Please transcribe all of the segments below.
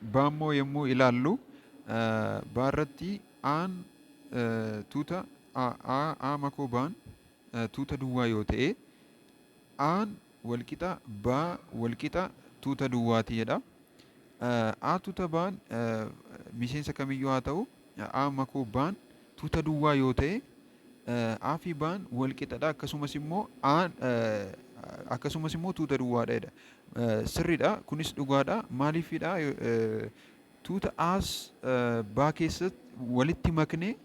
Baammoo yommuu ilaallu, baarratti aan tuuta A makoo baan tuuta duwwaa yoo ta'e, aan walqixa baa walqixa tuuta duwwaati jedha. A tuuta baan miseensa kamiyyuu haa ta'u, A makoo baan tuuta duwwaa yoo ta'e, A fi baan walqixadha, akkasumas immoo aan akkasumas immoo tuuta duwwaadha jedha. Sirriidha, kunis dhugaadha. Maaliifidha? Tuuta A's baa keessatti walitti maknee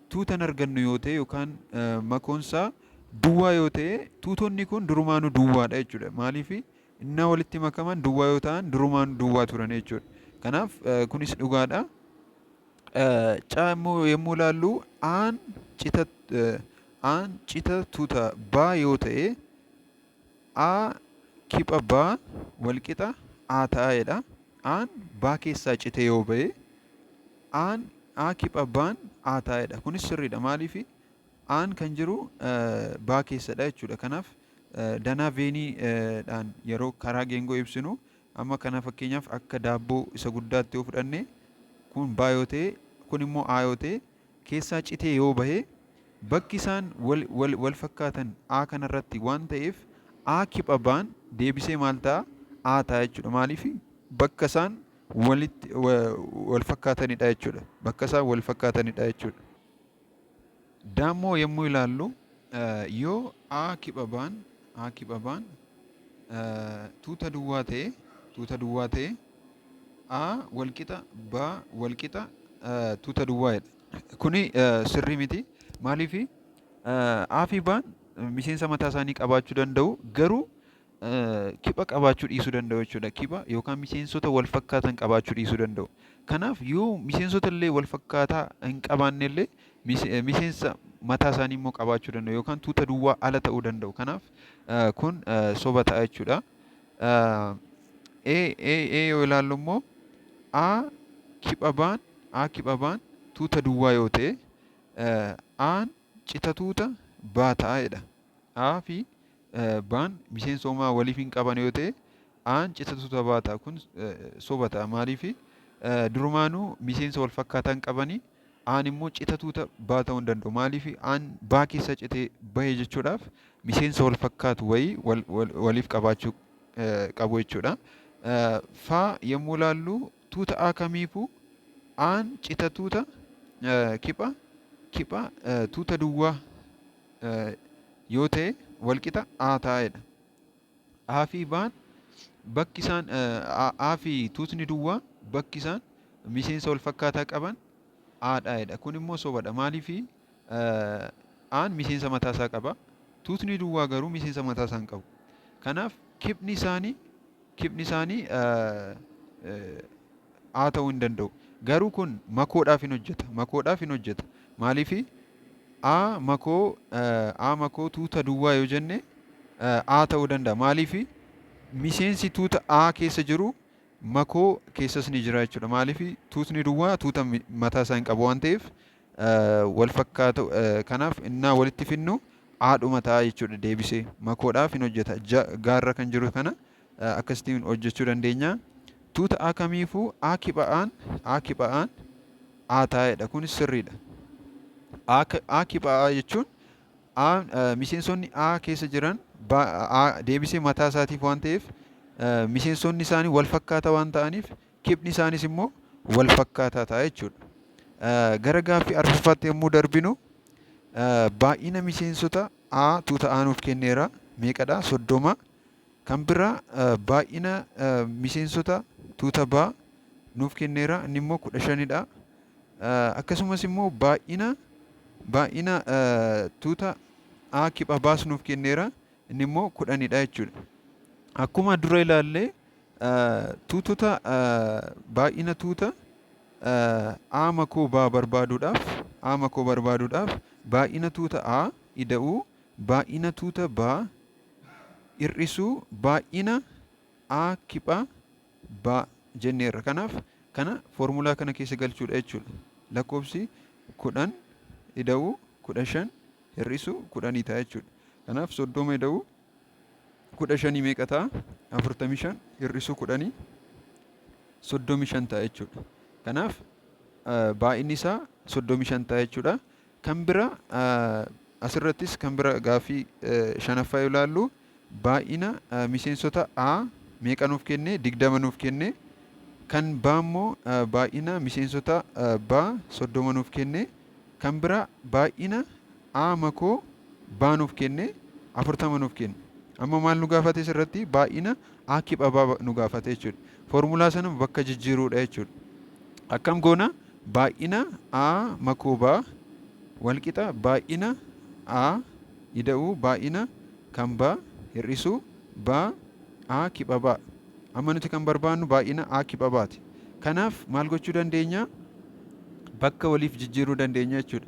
tuuta hin argannu yoo ta'e yookaan makoonsaa duwwaa yoo ta'e, tuutonni kun durumaanuu duwwaadha jechuudha. Maaliif? Innaa walitti makaman duwwaa yoo ta'an, durumaanuu duwwaa turan jechuudha. Kanaaf kunis dhugaadha. Caa immoo yommuu ilaallu, aan cita tuuta baa yoo ta'e, A kipha baa walqixa A ta'a jedha. Aan baa keessaa cite yoo ba'e, aan A kipha baan A ta'a jedha. Kunis sirriidha. Maaliif? Aan kan jiru baa keessadha jechuudha. Kanaaf danaa Veeniidhaan yeroo karaa geengoo ibsinu, amma kana fakkeenyaaf akka daabboo isa guddaatti yoo fudhanne, kun baa yoo ta'e, kun immoo A yoo ta'e, keessaa citee yoo bahe, bakki isaan wal wal wal fakkaatan A kanarratti waan ta'eef, A kipha baan deebisee maal ta'a? A ta'a jechuudha. Maaliif? Bakka isaan walitti wal fakkaatanidha jechuudha. Bakka isaan wal fakkaatanidha jechuudha. Daammoo yommuu ilaallu, yoo A kipha baan tuuta duwwaa ta'e, A walqixa B walqixa tuuta duwwaa jedha. Kuni sirrii miti. Maaliif? A fi B'n miseensa mataa isaanii qabaachuu danda'u, garuu kipha qabaachuu dhiisuu danda'u jechuudha. Kipha yookaan miseensota wal fakkaatan qabaachuu dhiisuu danda'u. Kanaaf yoo miseensota illee wal fakkaataa hin qabaanne illee, miseensa mataa isaanii immoo qabaachuu danda'u yookaan tuuta duwwaa ala ta'uu danda'u. Kanaaf kun soba ta'a jechuudha. E yoo ilaallu immoo, A kipha baan tuuta duwwaa yoo ta'e, Aan cita tuuta baa ta'a jedha. A fi baan miseensa homaa waliif hin qaban yoo ta'e, Aan cita tuuta baa ta'a. Kun soba ta'a. Maaliif? Durumaanuu miseensa wal fakkaataa hin qabanii, Aan immoo cita tuuta baa ta'uu hin danda'u. Maaliif? Aan baa keessa citee bahe jechuudhaaf miseensa wal fakkaatu wayii waliif qabaachuu qabu jechuudha. Faa yommuu ilaallu, tuuta A kamiifuu Aan cita tuuta kipha tuuta duwwaa yoo ta'e walqixa A ta'a jedha. A fi Baan bakki isaan, A fi tuutni duwwaa bakki isaan miseensa wal fakkaataa qaban A'dha jedha. Kun immoo sobadha. Maaliif? Aan miseensa mataa isaa qaba. Tuutni duwwaa garuu miseensa mataa isaa hin qabu. Kanaaf kiphni isaanii A ta'uu hin danda'u. Garuu kun makoodhaaf hin hojjeta. Makoodhaaf hin hojjeta. Maaliif? A makoo tuuta duwwaa yoo jenne A ta'uu danda'a. Maaliif? Miseensi tuuta A keessa jiru makoo keessas ni jira jechuudha. Maaliif? Tuutni duwwaa tuuta mataa isaa hin qabu waan ta'eef wal fakkaatu. Kanaaf innaa walitti finnu A'dhuma ta'a jechuudha deebisee. Makoodhaaf hin hojjeta. Gaarra kan jiru kana akkasittiin hojjechuu dandeenya. Tuuta A kamiifuu A kipha A'n A ta'edha. Kunis sirriidha. A kipha A jechuun A miseensonni A keessa jiran deebisee mataa isaatiif waan ta'eef, miseensonni isaanii wal fakkaataa waan ta'aniif, kiphni isaanis immoo wal fakkaataa ta'a jechuudha. Gara gaaffii arfaffaatti yommuu darbinu, baay'ina miseensota A tuuta A nuuf kenneera. Meeqadha? 30. Kan biraa baay'ina miseensota tuuta B nuuf kenneera. Inni immoo 15dha. Akkasumas immoo baay'ina tuuta A kipha B's nuuf kenneera. Inni immoo 10dha jechuudha. Akkuma dura ilaallee, tuutota baay'ina tuuta A makoo B barbaaduudhaaf, A makoo barbaaduudhaaf, baay'ina tuuta A ida'uu baay'ina tuuta B hir'isuu baay'ina A kipha B jenneerra. Kanaaf kana foormulaa kana keessa galchuudha jechuudha. Lakkoofsi 10 ida'uu 15 hir'isuu 10 ta'a jechuudha. Kanaaf 30 ida'uu 15 meeqa ta'a? 45 hir'isuu 10 35 ta'a jechuudha. Kanaaf baay'inni isaa 35 ta'a jechuudha. Kan bira asirrattis kan bira gaaffii shanaffaa yoo ilaallu, baay'ina miseensota A meeqa nuuf kenne? 20 nuuf kenne. Kan B immoo baay'ina miseensota B 30 nuuf kenne. Kan bira baay'ina A makoo B nuuf kenne, 40 nuuf kenne. Amma maal nu gaafate asirratti? Baay'ina A kipha B nu gaafate jechuudha. Foormulaa sana bakka jijjiiruudha jechuudha. Akkam goona? Baay'ina A makoo B walqixa baay'ina A ida'uu baay'ina kan B hir'isuu B A kipha B. Amma nuti kan barbaannu baay'ina A kipha B'ti. Kanaaf maal gochuu dandeenya? Bakka waliif jijjiiruu dandeenya jechuudha.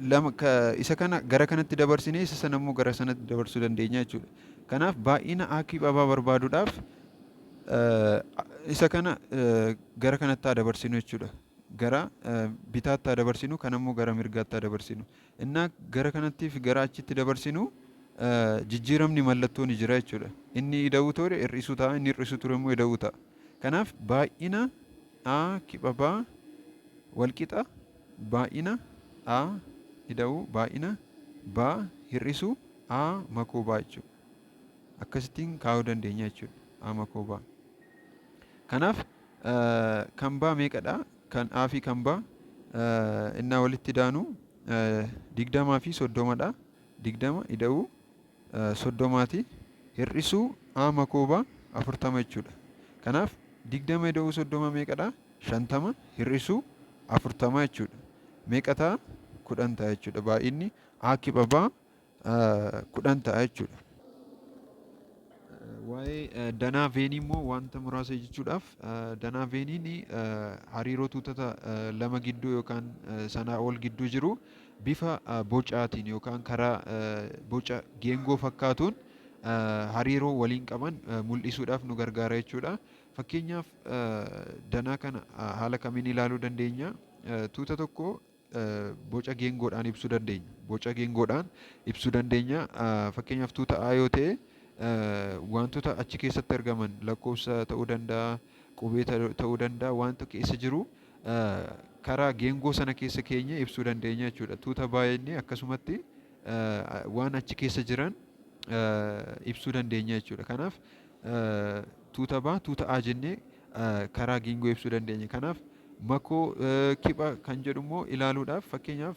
Lama isa kana gara kanatti dabarsinee, isa sana immoo gara sanatti dabarsuu dandeenya jechuudha. Kanaaf baay'ina A kipha B barbaaduudhaaf isa kana gara kanatti haa dabarsinu jechuudha. Gara bitaatti haa dabarsinu, kan immoo gara mirgaatti haa dabarsinu. Innaa gara kanattii fi gara achitti dabarsinu jijjiiramni mallattoo ni jira jechuudha. Inni ida'uu ture hir'isuu ta'a, inni hir'isuu ture immoo ida'uu ta'a. Kanaaf baay'ina A kipha B walqixa baay'ina A ida'uu baay'ina B hir'isuu A makoo B jechuudha. Akkasittiin kaa'uu dandeenya jechuudha. A makoo B. Kanaaf kan B meeqadha? Kan A fi kan B innaa walitti daanu 20 fi 30dha. 20 ida'uu 30ti. Hir'isuu A makoo B 40 jechuudha. Kanaaf 20 ida'uu 30 meeqadha? 50 hir'isuu 40 jechuudha. Meeqa ta'a? 10 ta'a jechuudha. Baay'inni A kipha B 10 ta'a jechuudha. Waa'ee danaa veenii immoo wanta muraasa jechuudhaaf, danaa veeniin hariiroo tuutota lama gidduu yookaan sanaa ol gidduu jiru bifa bocaatiin yookaan karaa boca geengoo fakkaatuun hariiroo waliin qaban mul'isuudhaaf nu gargaara jechuudha. Fakkeenyaaf, danaa kana haala kamiin ilaaluu dandeenya? Tuuta tokko boca geengoodhaan ibsuu dandeenya. Boca geengoodhaan ibsuu dandeenya. Fakkeenyaaf, tuuta A yoo ta'e, wantoota achi keessatti argaman, lakkoofsa ta'uu danda'a, qubee ta'uu danda'a, wanta keessa jiru karaa geengoo sana keessa keenye ibsuu dandeenya jechuudha. Tuuta baay'inni akkasumatti waan achi keessa jiran ibsuu dandeenya jechuudha. Kanaaf tuuta B, tuuta A jennee karaa geengoo ibsuu dandeenya. Kanaaf makoo kipha kan jedhu immoo ilaaluudhaaf, fakkeenyaaf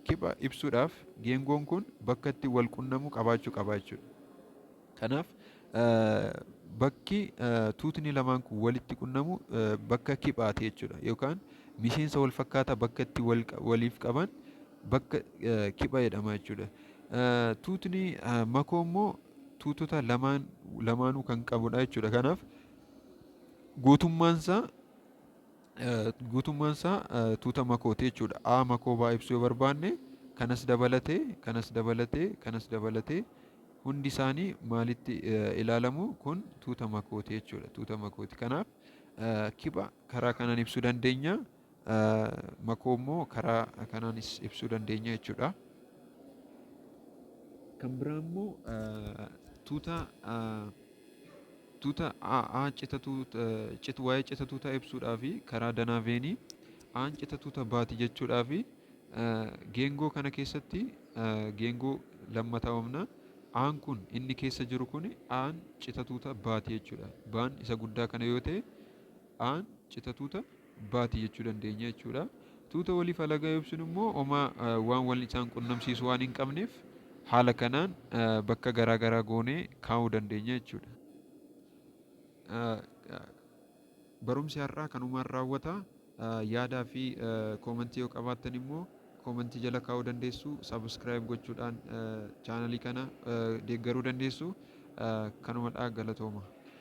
kipha ibsuudhaaf geengoon kun bakka itti wal qunnamu qabaachuu qaba jechuudha. Kanaaf bakki tuutni lamaan kun walitti qunnamu bakka kiphaati jechuudha. Yookaan miseensa wal fakkaataa bakka itti waliif qaban bakka kipha jedhama jechuudha. Tuutni makoo immoo tuutota lamaan lamaanuu kan qabudha jechuudha. Kanaaf guutummaan isaa tuuta makooti jechuudha. A makoo B ibsuu yoo barbaanne, kanas dabalatee, kanas dabalatee, kanas dabalatee, hundi isaanii maalitti ilaalamu? Kun tuuta makooti jechuudha. Tuuta makooti. Kanaaf kipha karaa kanaan ibsuu dandeenya. Makoo immoo karaa kanaanis ibsuu dandeenya jechuudha. Kan biraa immoo tuuta A cita tuuta, waa'ee cita tuutaa ibsuudhaa fi karaa danaa veenii A'n cita tuuta B'ti jechuudhaa fi geengoo kana keessatti geengoo lammataa uumna. A'n kun inni keessa jiru kun A'n cita tuuta B'ti jechuudha. B'n isa guddaa kana yoo ta'e, A'n cita tuuta B'ti jechuu dandeenya jechuudha. Tuuta waliif alagaa yoo ibsinu immoo, homaa waan wal isaan qunnamsiisu waan hin qabneef, haala kanaan bakka garaa garaa goonee kaa'uu dandeenya jechuudha. Barumsi har'aa kanumaan raawwata. Yaadaa fi koomentii yoo qabaattan immoo koomentii jala kaa'uu dandeessu. Subscribe gochuudhaan chaanalii kana deeggaruu dandeessu. Kanumadhaa, galatooma.